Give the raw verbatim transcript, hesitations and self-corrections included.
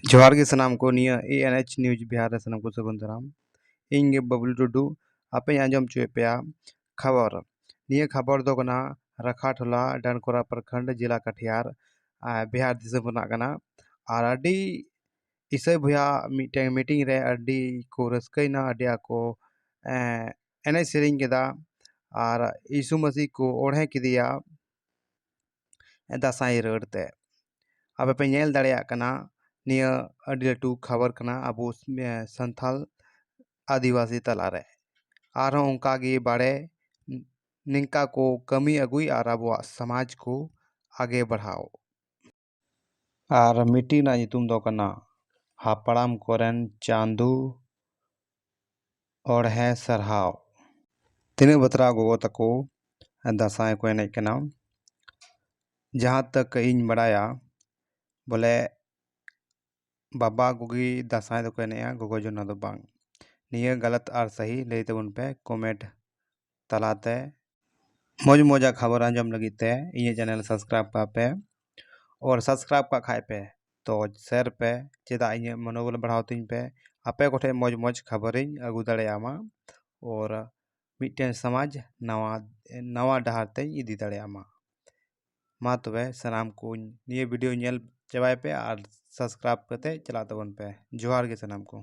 ᱡᱚᱦᱟᱨ ᱜᱮ ᱥᱟᱱᱟᱢ ᱠᱚ, ᱱᱤᱭᱟᱹ A N H News Bihar ᱨᱮ ᱥᱟᱱᱟᱢ ᱠᱚ ᱥᱟᱹᱜᱩᱱ ᱫᱟᱨᱟᱢ᱾ ᱤᱧ ᱜᱮ ᱵᱟᱵᱞᱩ ᱴᱩᱰᱩ, ᱟᱯᱮᱧ ᱟᱸᱡᱚᱢ ᱦᱚᱪᱚᱭᱮᱫ ᱯᱮᱭᱟ ᱠᱷᱚᱵᱚᱨ᱾ ᱱᱤᱭᱟᱹ ᱠᱷᱚᱵᱚᱨ ᱫᱚ ᱠᱟᱱᱟ ᱨᱟᱠᱷᱟᱴᱷᱳᱞᱟ, ᱰᱟᱱᱠᱚᱨᱟ ᱯᱨᱚᱠᱷᱚᱸᱰ, ᱡᱮᱞᱟ ᱠᱟᱴᱷᱤᱭᱟᱨ, ᱟᱨ ᱵᱤᱦᱟᱨ ᱫᱤᱥᱚᱢ ᱨᱮᱱᱟᱜ ᱠᱟᱱᱟ᱾ ᱟᱨ ᱟᱹᱰᱤ ᱤᱥᱟᱹᱭ ᱵᱚᱭᱦᱟ ᱢᱤᱫᱴᱮᱱ meeting ᱨᱮ ᱟᱹᱰᱤ ᱠᱚ ᱨᱟᱹᱥᱠᱟᱹᱭᱮᱱᱟ, ᱟᱹᱰᱤ ᱟᱠᱚ, ᱮᱸ, ᱮᱱᱮᱡ ᱥᱮᱨᱮᱧ ᱠᱮᱫᱟ ᱟᱨ ᱭᱤᱥᱩ ᱢᱟᱹᱥᱤ ᱠᱚ ᱚᱬᱦᱮ ᱠᱮᱫᱮᱭᱟ ᱫᱟᱸᱥᱟᱭ ᱨᱟᱹᱲ ᱛᱮ᱾ ᱟᱯᱮ ᱯᱮ ᱧᱮᱞ ᱫᱟᱲᱮᱭᱟᱜ ᱠᱟᱱᱟ, ᱱᱤᱭᱟᱹ ᱟᱹᱰᱤ ᱞᱟᱹᱴᱩ ᱠᱷᱚᱵᱚᱨ ᱠᱟᱱᱟ ᱟᱵᱚ, ᱮᱸ, ᱥᱟᱱᱛᱟᱞ ᱟᱹᱫᱤᱵᱟᱹᱥᱤ ᱛᱟᱞᱟᱨᱮ᱾ ᱟᱨᱦᱚᱸ ᱚᱱᱠᱟ ᱜᱮ ᱵᱟᱲᱮ ᱱᱤᱝᱠᱟ ᱠᱚ ᱠᱟᱹᱢᱤ ᱟᱹᱜᱩᱭ ᱟᱨ ᱟᱵᱚᱣᱟᱜ ᱥᱚᱢᱟᱡᱽ ᱠᱚ ᱟᱜᱮ ᱵᱟᱲᱦᱟᱣ᱾ ᱟᱨ meeting ᱨᱮᱱᱟᱜ ᱧᱩᱛᱩᱢ ᱫᱚ ᱠᱟᱱᱟ ᱦᱟᱯᱲᱟᱢ ᱠᱚᱨᱮᱱ ᱪᱟᱸᱫᱩ ᱚᱬᱦᱮ ᱥᱟᱨᱦᱟᱣ᱾ ᱛᱤᱱᱟᱹᱜ ᱵᱟᱛᱨᱟᱣ ᱜᱚᱜᱚ ᱛᱟᱠᱚ ᱫᱟᱸᱥᱟᱭ ᱠᱚ ᱮᱱᱮᱡ ᱠᱟᱱᱟ᱾ ᱡᱟᱦᱟᱸ ᱛᱟᱹᱠ ᱤᱧ ᱵᱟᱲᱟᱭᱟ, ᱵᱚᱞᱮ ᱵᱟᱵᱟ ᱠᱚᱜᱮ ᱫᱟᱸᱥᱟᱭ ᱫᱚᱠᱚ ᱮᱱᱮᱡᱼᱟ, ᱜᱚᱜᱚ ᱡᱚᱱᱟ ᱫᱚ ᱵᱟᱝ᱾ ᱱᱤᱭᱟᱹ ᱜᱟᱞᱟᱛ ᱟᱨ ᱥᱟᱹᱦᱤ ᱞᱟᱹᱭ ᱛᱟᱵᱚᱱ ᱯᱮ comment ᱛᱟᱞᱟᱛᱮ᱾ ᱢᱚᱡᱽ ᱢᱚᱡᱟᱜ ᱠᱷᱚᱵᱚᱨ ᱟᱸᱡᱚᱢ ᱞᱟᱹᱜᱤᱫ ᱛᱮ ᱤᱧᱟᱹᱜ channel subscribe ᱠᱟᱜ ᱯᱮ, ᱟᱨ subscribe ᱠᱟᱜ ᱠᱷᱟᱡ ᱯᱮ ᱛᱚ share ᱯᱮ, ᱪᱮᱫᱟᱜ ᱤᱧᱟᱹᱜ ᱢᱚᱱᱳᱵᱚᱞ ᱵᱟᱲᱦᱟᱣ ᱛᱤᱧ ᱯᱮ, ᱟᱯᱮ ᱠᱚᱴᱷᱮᱱ ᱢᱚᱡᱽ ᱢᱚᱡᱽ ᱠᱷᱚᱵᱚᱨᱤᱧ ᱟᱹᱜᱩ ᱫᱟᱲᱮᱭᱟᱜ ᱢᱟ, ᱟᱨ ᱢᱤᱫᱴᱮᱱ ᱥᱚᱢᱟᱡᱽ ᱱᱟᱣᱟ, ᱱᱟᱣᱟ ᱰᱟᱦᱟᱨ ᱛᱮᱧ ᱤᱫᱤ ᱫᱟᱲᱮᱭᱟᱜ ᱢᱟ᱾ ᱢᱟ ᱛᱚᱵᱮ ᱥᱟᱱᱟᱢ ᱠᱚᱧ ᱱᱤᱭᱟᱹ video ᱧᱮᱞ ᱪᱟᱵᱟᱭ ᱯᱮ ᱟᱨ subscribe ᱠᱟᱛᱮ ᱪᱟᱞᱟᱜ ᱛᱟᱵᱚᱱ ᱯᱮ᱾ ᱡᱚᱦᱟᱨ ᱜᱮ ᱥᱟᱱᱟᱢ ᱠᱚ᱾